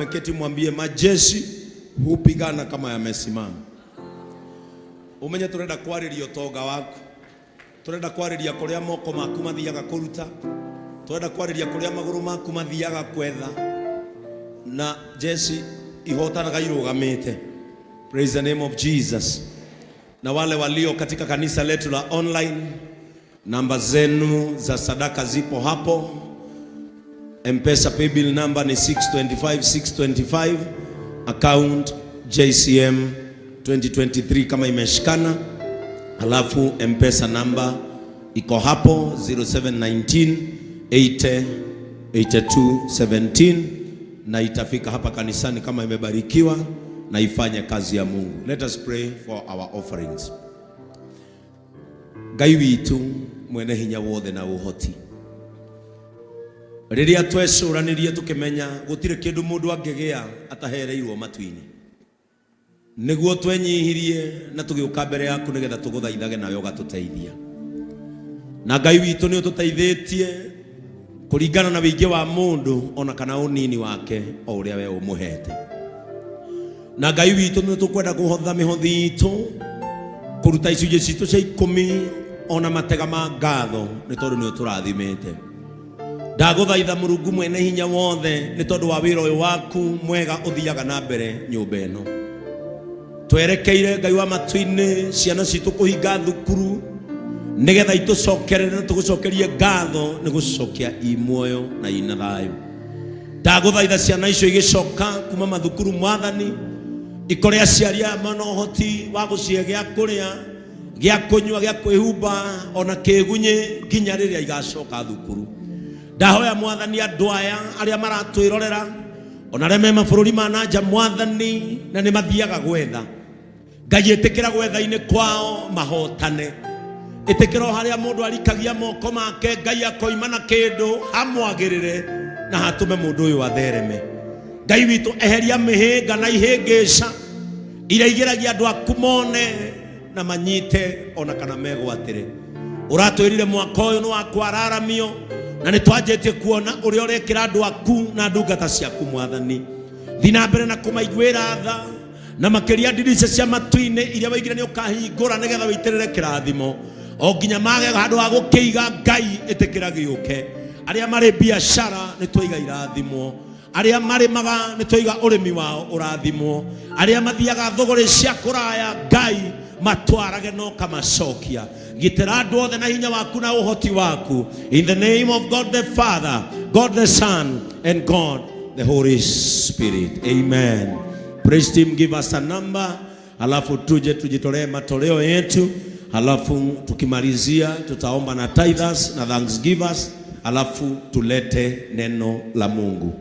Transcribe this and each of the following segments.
Ameketi mwambie majeshi hupigana kama yamesimama. Umenye turenda kwariria utonga waku, turenda kwariria kuria moko maku mathiaga kuruta, turenda kwariria kuria maguru maku mathiaga kwetha, na jeshi ihotanaga irugamite. Praise the name of Jesus. Na wale walio katika kanisa letu la online, namba zenu za sadaka zipo hapo. M-Pesa paybill number ni 625 625, account JCM 2023 kama imeshikana. Halafu M-Pesa number iko hapo 0719 80 82 17 na itafika hapa kanisani kama imebarikiwa na ifanye kazi ya Mungu. Let us pray for our offerings. Ngai witũ mwene hinya wothe na ũhoti, rĩrĩa twecũranirie tũkĩmenya gũtirĩ kĩndũ mũndũ angĩgĩa atahereirwo matu-inĩ, nĩguo twenyihirie na tũgĩũka mbere yaku nĩgetha tũgũthaithage nawe ũgatũteithia. Na Ngai witũ nĩ ũtũteithĩtie kũringana na wĩingĩ wa mũndũ ona kana ũnini wake o ũrĩa we ũmũhete. Na Ngai witũ nĩ tũkwenda kũhotha mĩhothi itũ, kũruta icunjĩ citũ cia ikũmi ona matega ma ngatho, nĩ tondũ nĩ ũtũrathimĩte. Ndagũthaitha Mũrungu mwene hinya wothe, nĩ tondũ wa wĩra ũyũ waku mwega ũthiaga na mbere nyũmba ĩno. Twerekeire Ngai wa matu-inĩ ciana citũ kũhinga thukuru nĩgetha itũcokerere na tũgũcokerie ngatho nĩ gũcokia i muoyo na ina thayũ. Ndagũthaitha ciana icio igĩcoka kuma mathukuru, Mwathani, ikore aciari aya mena ũhoti wa gũcihe gĩa kũrĩa, gĩa kũnyua, gĩa kwĩhumba ona kĩgunyĩ nginya rĩrĩa igacoka thukuru. Ndahoya Mwathani andũ aya arĩa maratwĩrorera ona arĩa me mabũrũri ma nanja, Mwathani, na nĩ mathiaga gwetha, Ngai, ĩtĩkĩra gwetha-inĩ kwao mahotane. Ĩtĩkĩra o harĩa mũndũ arikagia moko make, Ngai akoima na kĩndũ hamwagĩrĩre na hatũme mũndũ ũyũ athereme. Ngai witũ, eheria mĩhĩnga na ihĩngĩca iria igeragia andũ aku mone na manyite ona kana megwatĩre. Ũratwĩrire mwaka ũyũ nĩ wa kwararamio, na nĩ twanjĩtie kuona ũrĩa ũrekĩra andũ aku na ndungata ciaku. Mwathani, thi na mbere na kũmaiguĩra tha, na makĩria ndirica cia matu-inĩ iria waigire nĩ ũkahingũra nĩgetha wĩitĩrĩre kĩrathimo o nginya mage handũ ha gũkĩiga. Ngai, ĩtĩkĩra gĩũke. Arĩa marĩ biacara nĩ twaiga irathimwo, arĩa marĩmaga nĩ twaiga ũrĩmi wao ũrathimwo, arĩa mathiaga thũgũrĩ cia kũraya, Ngai, matwarage no kamacokia. Gitĩra andũ othe na hinya waku na ũhoti waku, in the name of God the Father, God the Son and God the Holy Spirit, amen. Praise team, give us a number, halafu tuje tujitolee matoleo yetu, halafu tukimalizia tutaomba na tithers na thanksgivers, halafu tulete neno la Mungu.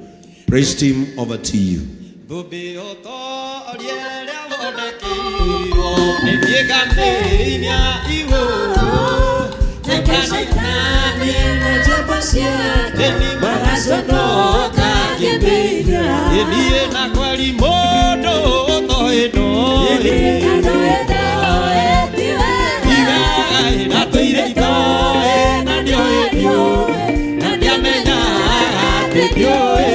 Praise team, over to you. Thũmbĩ ũtorie ĩrĩa thondekeirwo nĩ nĩngamĩinia igũrũ. Shaitani na njamba ciake magaconoka ngĩmĩina. Niĩ na kweri mũndũ ũtoĩ ndoĩ. Natũire itoĩ na ndioĩ ndiũĩ na ndiamenyaga atĩ ndiũĩ.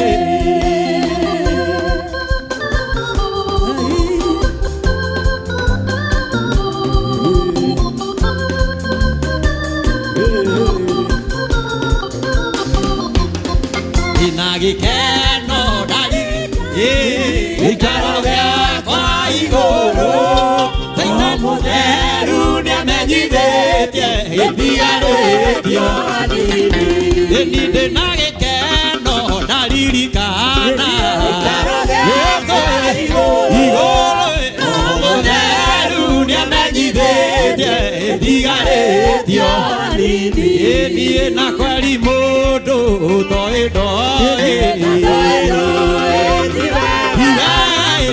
Ndĩna gĩkeno ndari gĩikaro gĩakwa igũrũ, Taita mũtheru nĩamenyithĩtie gĩtigarĩtio. Ĩni ndĩna gĩkeno ndaririkana Jesũ igũrũ, mũtheru nĩamenyithĩtie gĩtigarĩtio. Niĩ na kweri mũndũ ũtoĩ ndoĩ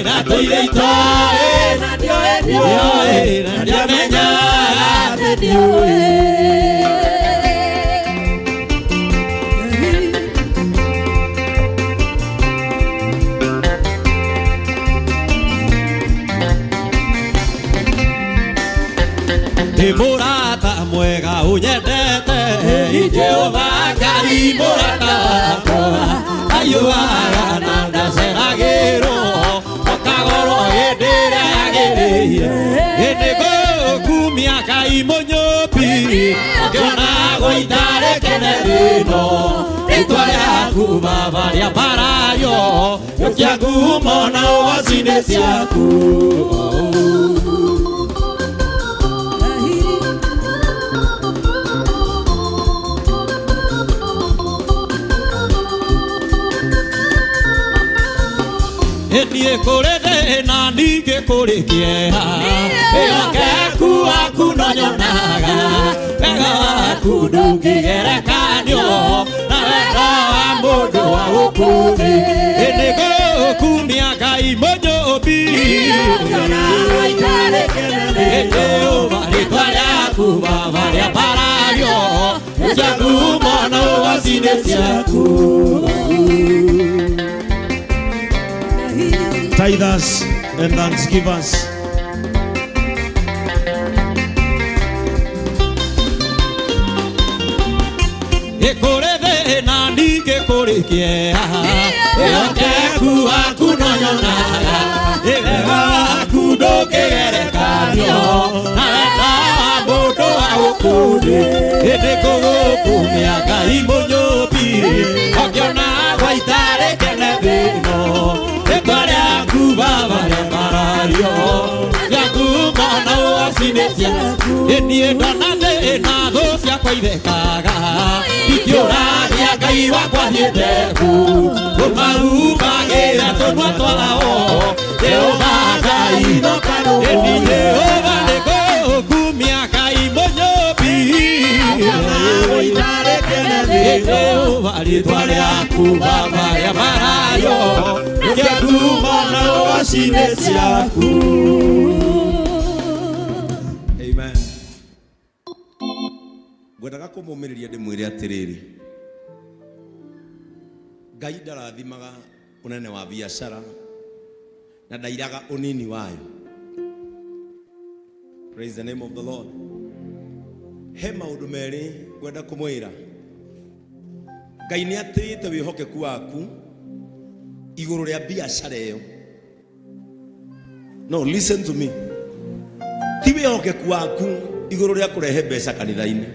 natũire itoĩ na ndiamenyaga atĩ ndiũĩ. Ndĩ mũrata mwega ũnyendete, Jehova Ngai mũrata wakwa, aiyũaga na ndaceragĩrwo. Thĩ ĩno rĩtwa rĩaku Baba rĩambarario gũkia ngumo na ũgoci-inĩ ciaku. Niĩ kũrĩ thĩna ningĩ kũrĩ kĩeha, wĩhokeku waku no nyonaga, wega waku ndũngĩgerekanio na wega wa mũndũ wa gũkũ thĩ. Nĩ ngũkumia Ngai Mũnyũmbi, Jehova, rĩtwa rĩaku Baba rĩambarario cia ngumo na ũgoci-inĩ ciaku. Tithers and thanksgivers. Kũrĩ thĩna ningĩ kũrĩ kĩeha, wĩhokeku waku no nyonaga, wega waku ndũngĩgerekanio na wega wa mũndũ wa gũkũ thĩ. Ĩndĩ kũgũkumia Ngai Mũnyũmbi, ũngĩona gwa itarĩ kene thĩ ĩno, rĩtwa rĩaku Baba rĩambarario cia ngumo na ũgoci-inĩ ciaku. Niĩ ndona thĩna thũ ciakwa ithekaga, itiũragia Ngai wakwa thiĩte kũ, ũmahumbagĩra tũnua twao, Jehova Ngai. Ĩni Jehova, nĩngũkumia Ngai Mũnyũmbi, Jehova, rĩtwa rĩaku Baba rĩambarario cia ngumo na ũgoci-inĩ ciaku. Amen. Ngwendaga kũmũmĩrĩria ndĩmwĩre atĩrĩrĩ, Ngai ndarathimaga ũnene wa biacara na ndairaga ũnini wayo. Praise the name of the Lord. He maũndũ merĩ ngwenda kũmwĩra. Ngai nĩ atĩĩte wĩhokeku waku igũrũ rĩa biacara ĩyo. No, listen to me. Ti wĩhokeku waku igũrũ rĩa kũrehe mbeca kanitha-inĩ.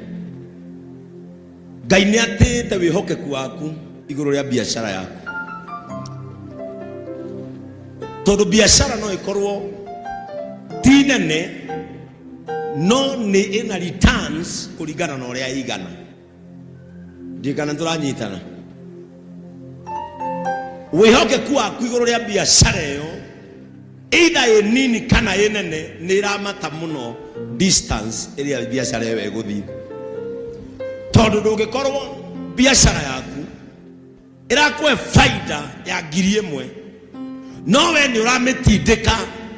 Ngai nĩ atĩĩte wĩhokeku waku igũrũ rĩa biacara yaku, tondũ biacara no ĩkorwo ti nene no nĩ ĩna returns kũringana na ũrĩa ĩigana. Ndirikana tũranyitana. Wĩhokeku waku igũrũ rĩa biacara ĩyo, either ĩ nini kana ĩ nene, nĩ ĩramata mũno distance ĩrĩa biacara ĩyo ĩgũthiĩ, tondũ ndũngĩkorwo biacara yaku ĩrakũhe faida ya 1000 no we nĩ ũramĩtindĩka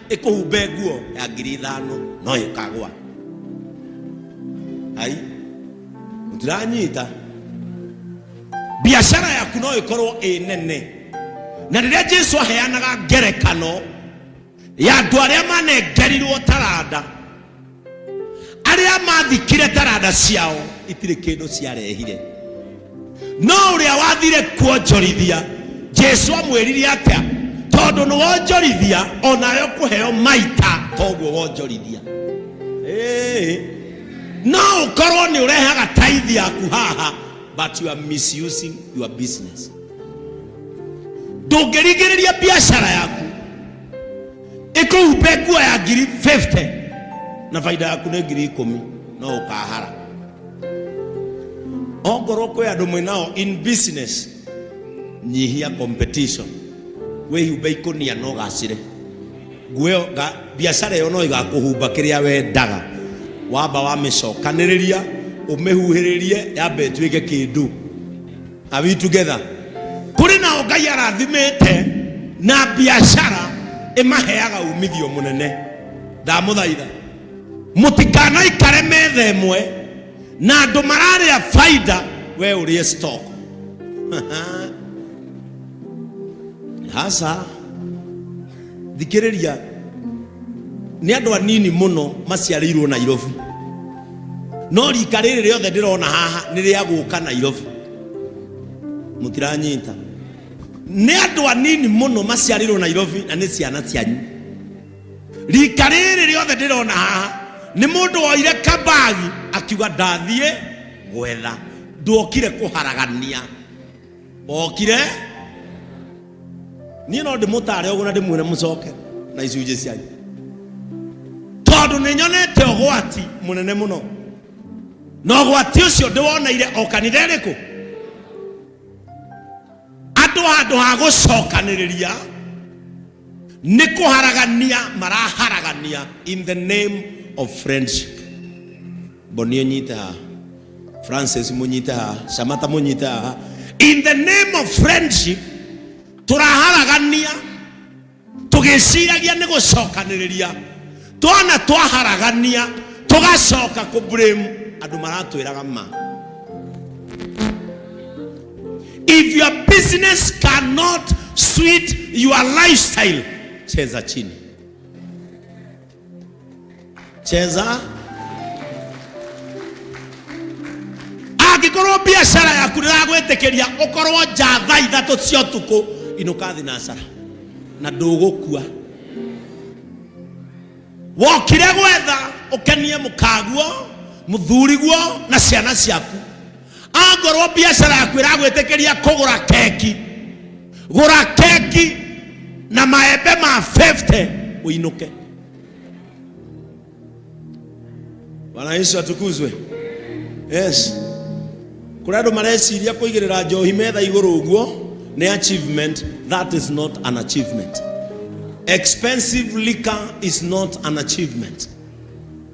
ĩkũhumbe nguo ya 5000, no ĩkagwa. Ai, mũtiranyita. Biacara yaku no ĩkorwo ĩ nene, na rĩrĩa Jesu aheanaga ngerekano ya andũ arĩa manengerirwo taranda, arĩa mathikire taranda ciao itirĩ kĩndũ ciarehire, no ũrĩa wathire kuonjorithia, Jesu amwĩrire atĩa? Tondũ nĩ wonjorithia, onawe ũkũheo maita toguo wonjorithia. Ĩĩ. No ũkorwo nĩ ũrehaga tithe yaku haha, but you are misusing your business. Ndũngĩringĩrĩria biacara yaku ĩkũhumbe nguo ya 50,000 na baida yaku nĩ 10,000, no ũkahara. Ongorwo kwĩ andũ mwĩnao in business, nyihia competition, wĩhumbe ikũnia no gacĩre. Nguo ĩyo biacara ĩyo no ĩgakũhumba kĩrĩa wendaga wamba wamĩcokanĩrĩria, ũmĩhuhĩrĩrie, yambe ĩtuĩke kĩndũ. Are we together? Kũrĩ nao Ngai arathimĩte na biacara ĩmaheaga umithio mũnene. Ndamũthaitha mũtikanaikare metha ĩmwe na andũ mararĩa faida, we ũrĩe stock. Hasa thikĩrĩria, nĩ andũ anini mũno maciarĩirwo Nairobi, no rika rĩrĩ rĩothe ndĩrona haha nĩ rĩa gũka Nairobi. Mũtiranyita. Nĩ andũ anini mũno maciarĩirwo Nairobi na nĩ ciana cianyu. Rika rĩrĩ rĩothe ndĩrona haha nĩ mũndũ woire kabagi akiuga ndathiĩ gwetha. Nduokire kũharagania, wokire niĩ no ndĩmũtare ũguo na ndĩmwĩre mũcoke na icunjĩ cianyu, tondũ nĩ nyonete ũgwati mũnene mũno, na ũgwati ũcio ndĩwoneire o kanitha ĩrĩkũ. Andũ handũ ha gũcokanĩrĩria nĩ kũharagania maraharagania in the name of friendship. Mboni ũnyite haha, Francis mũnyite haha, Shamata mũnyite haha. In the name of friendship tũraharagania tũgĩciragia nĩ gũcokanĩrĩria. Twana twaharagania tũgacoka kũ blame andũ maratwĩraga ma. If your business cannot suit your lifestyle, cheza chini, cheza. Angĩkorwo biacara yaku ndĩragwĩtĩkĩria ũkorwo nja thaa 3 cia ũtukũ, inũka thinacara na ndũgũkua. Wokire gwetha ũkenie mũkaguo, mũthuriguo na ciana ciaku. Angorwo biacara yaku ĩragwĩtĩkĩria kũgũra keki, gũra keki na maembe ma 50 ũinũke. Bwana Yesu atukuzwe. Yes. Kũrĩ andũ mareciria kũigĩrĩra njohi metha igũrũ ũguo nĩ achievement. That is not an achievement. Expensive liquor is not an achievement.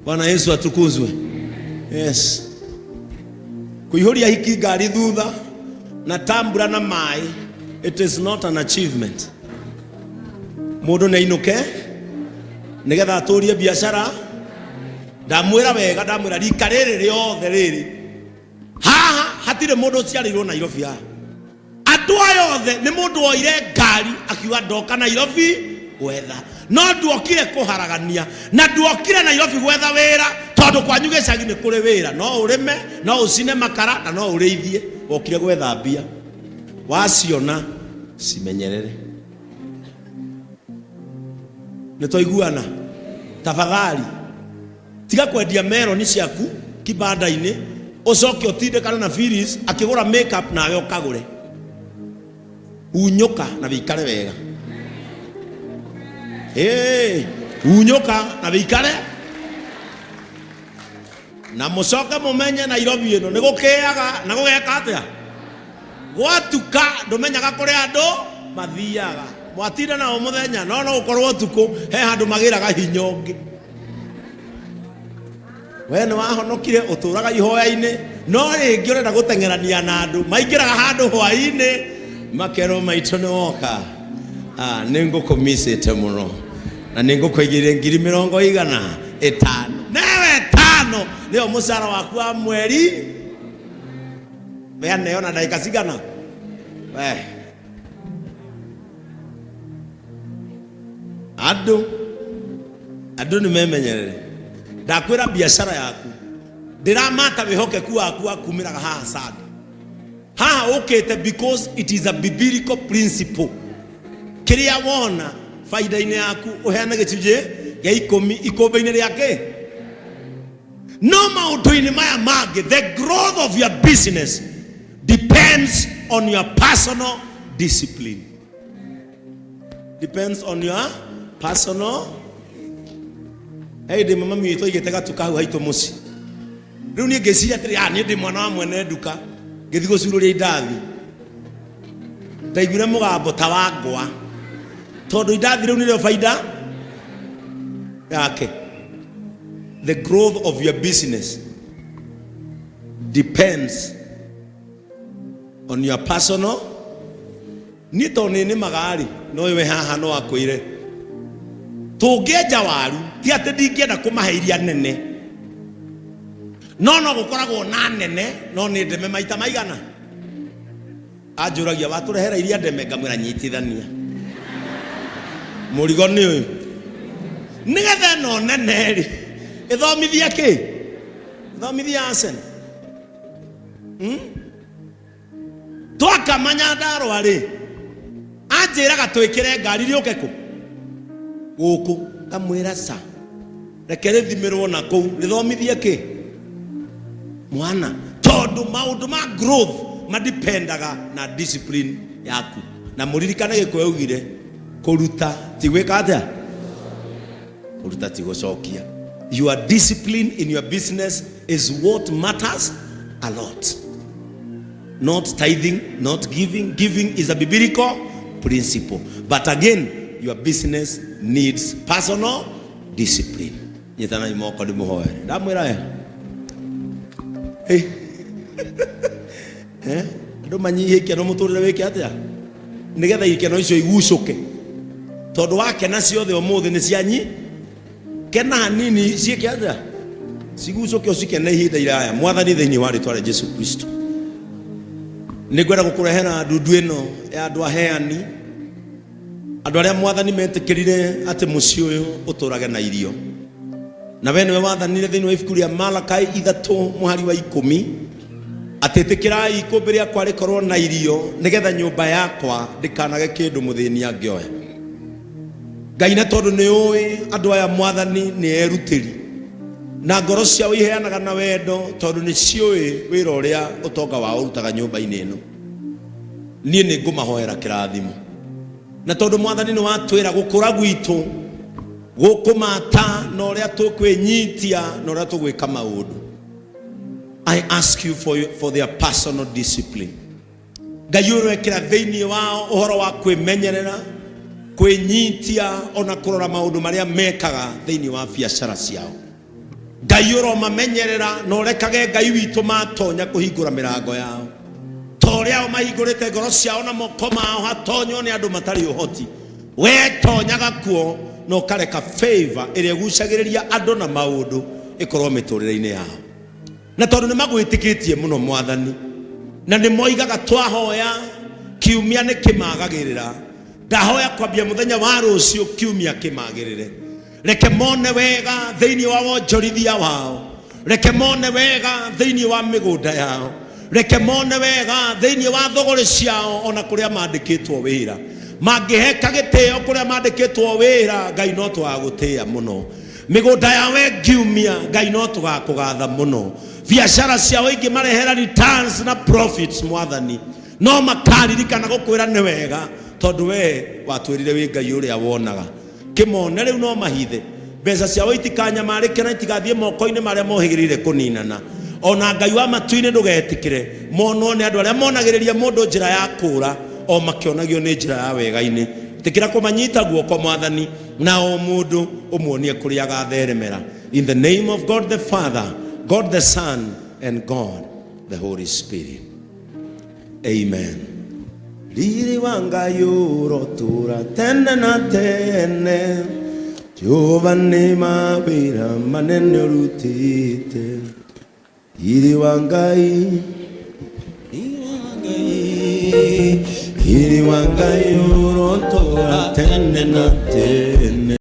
Bwana Yesu atukuzwe. Yes. Kũihũria hiki ngari thutha na tambura na maĩ, it is not an achievement. Mũndũ nĩ ainũke nĩgetha atũrie biacara. Ndamwĩra wega, ndamwĩra rika rĩrĩ rĩothe rĩrĩ haha hatirĩ mũndũ ũciarĩirwo Nairobi haha. Andũ aya othe nĩ mũndũ woire ngari akiuga ndoka Nairobi gwetha, no nduokire kũharagania na nduokire Nairobi gwetha wĩra, tondũ kwanyu gĩcagi nĩ kũrĩ wĩra, no ũrĩme, no ũcine makara na no ũrĩithie. Wokire gwetha mbia, waciona cimenyerere. Nĩ twaiguana? Tafadhali tiga kwendia meroni ciaku kibanda-inĩ ũcoke ũtindĩkane na Phyllis akĩgũra makeup nawe ũkagũre. Hunyũka na wĩikare wega. Ĩĩ, hunyũka na wĩikare na mũcoke mũmenye Nairobi ĩno nĩ gũkĩaga na gũgeka atĩa. Gwatuka ndũmenyaga kũrĩa andũ mathiaga, mwatinda nao mũthenya, no no gũkorwo ũtukũ he handũ magĩraga hinya ũngĩ. We nĩ wahonokire, ũtũraga ihoya-inĩ, no rĩngĩ ũrenda gũteng'erania na andũ maingĩraga handũ hwaĩ-inĩ makerwo maitũ nĩ woka. Ah, nĩ ngũkũmicĩte mũno na nĩ ngũkũigĩire ngiri mĩrongo igana ĩtano, newe ĩtano nĩyo mũcara waku wa mweri. Weaneo na ndagĩka cigana we andũ andũ nĩ memenyerere. Ndakwĩra biacara yaku ndĩramata wĩhokeku waku wa kumĩraga haha Sunday haha ũkĩte, because it is a biblical principle. Kĩrĩa wona baida-inĩ yaku ũheane gĩcunjĩ gĩa ikũmi ikũmbĩ-inĩ rĩa kĩ. No maũndũ-inĩ maya mangĩ, the growth of your business depends on your personal discipline, depends on your personal. Hey, ndĩ mama witũ aigĩte gatuka hau haitũ mũciĩ. Rĩu niĩ ngĩciria atĩrĩ, ah, niĩ ndĩ mwana wa mwene nduka. Ngĩthiĩ gũcurũria indathi, ndaiguire mũgambo ta wa ngwa, tondũ indathi rĩu nĩrĩo baida yake. The growth of your business depends on your personal. Niĩ tondũ nĩ nĩmaga rĩ, no we haha no akwĩre tũngĩenja waru, ti atĩ ndingĩenda kũmahe iria nene, no no gũkoragwo na nene, no nĩ ndeme maita maigana. Anjũragia watũrehera iria ndeme, ngamwĩra nyitithania mũrigo nĩ ũyũ nĩgetha ĩno nene rĩ ĩthomithie kĩ, ĩthomithie Arsenal. Twakama Nyandarũa rĩ, anjĩraga twĩkĩre ngari rĩũke kũ gũkũ, ngamwĩra ca reke rĩthimĩrwo na kũu rĩthomithie kĩ mwana. Tondũ maũndũ ma growth madipendaga na discipline yaku. Na mũririkane Gĩkũyũ augire kũruta ti gwĩka atĩa? Kũruta ti gũcokia. Your discipline in your business is what matters a lot. Not tithing, not giving. Giving is a biblical principle. But again, your business needs personal discipline. Nyitanai moko ndĩmũhoere. Ndamwĩra we. Hey. Eh? Andũ manyihie ikeno mũtũrĩre wĩke atĩa? Nĩgetha ikeno icio igucũke. Tondũ wakena ciothe ũmũthĩ nĩ cianyi kena hanini ciĩke atĩa? Cigucũke ũcikene ihinda iraya. Mwathani thĩinĩ wa rĩtwa rĩa Jesu Kristo. Nĩngwenda gũkũrehera ndundu ĩno ya andũ aheani, andũ arĩa mwathani metĩkĩrire atĩ mũciĩ ũyũ ũtũrage na irio. Na we nĩwe wathanire thĩinĩ wa ibuku rĩa Malakai 3 mũhari wa 10 atĩ ĩtĩkĩrai ikũmbĩ rĩakwa rĩkorwo na irio nĩgetha nyũmba yakwa ndĩkanage kĩndũ mũthĩni angĩoya. Ngai, na tondũ nĩ ũĩ andũ aya mwathani nĩ erutĩri na ngoro ciao iheanaga na wendo, tondũ nĩ ciũĩ wĩra ũrĩa ũtonga wao ũrutaga nyũmba-inĩ ĩno, niĩ nĩ ngũmahoera kĩrathimo. Na tondũ mwathani nĩ watwĩra gũkũra gwitũ gũkũmata na ũrĩa tũkwĩnyitia na ũrĩa tũgwĩka maũndũ, I ask you for their personal discipline. Ngai ũrekĩra thĩinĩ wao ũhoro wa kwĩmenyerera, kwĩnyitia ona kũrora maũndũ marĩa mekaga thĩinĩ wa biacara ciao. Ngai ũromamenyerera na ũrekage Ngai witũ matonya kũhingũra mĩrango yao ta ũrĩa o mahingũrĩte ngoro ciao na moko mao hatonywo nĩ andũ matarĩ ũhoti. We tonyaga kuo na ũkareka favor ĩrĩa ĩgucagĩrĩria andũ na maũndũ ĩkorwo mĩtũrĩre-inĩ yao. Na tondũ nĩ magwĩtĩkĩtie mũno mwathani, na nĩ moigaga twahoya kiumia nĩ kĩmagagĩrĩra, ndahoya kwambia mũthenya wa rũciũ kiumia kĩmagĩrĩre. Reke mone wega thĩinĩ wa wonjorithia wao, reke mone wega thĩinĩ wa mĩgũnda yao, reke mone wega thĩinĩ wa thũgũrĩ ciao ona kũrĩa mandĩkĩtwo wĩra. Mangĩheka gĩtĩo kũrĩa mandĩkĩtwo wĩra, Ngai no tũgagũtĩĩa mũno. Mĩgũnda yao ĩngiumia, Ngai no tũgakũgatha mũno. Biacara ciao ingĩmarehera returns na profits, mwathani no makaririkana gũkwĩra nĩ wega, tondũ we watwĩrire wĩ Ngai ũrĩa wonaga. Kĩmone rĩu no mahithe mbeca ciao itikanyamarĩke na itigathiĩ moko-inĩ marĩa mohĩgĩrĩire kũninana. Ona Ngai wa matu-inĩ ndũgetĩkĩre monwo nĩ andũ arĩa monagĩrĩria mũndũ njĩra ya kũũra o makĩonagio nĩ njĩra ya wega-inĩ. Ĩtĩkĩra kũmanyita guoko mwathani, na o mũndũ ũmuonie kũrĩa agatheremera. In the name of God the Father, God the Son, and God the Holy Spirit. Amen. Riri wa Ngai ũrotũra tene na tene, Jehova nĩ mawĩra manene ũrutĩte. Riri wa Ngai, riri wa Ngai, riri wa Ngai ũrotũra tene na tene.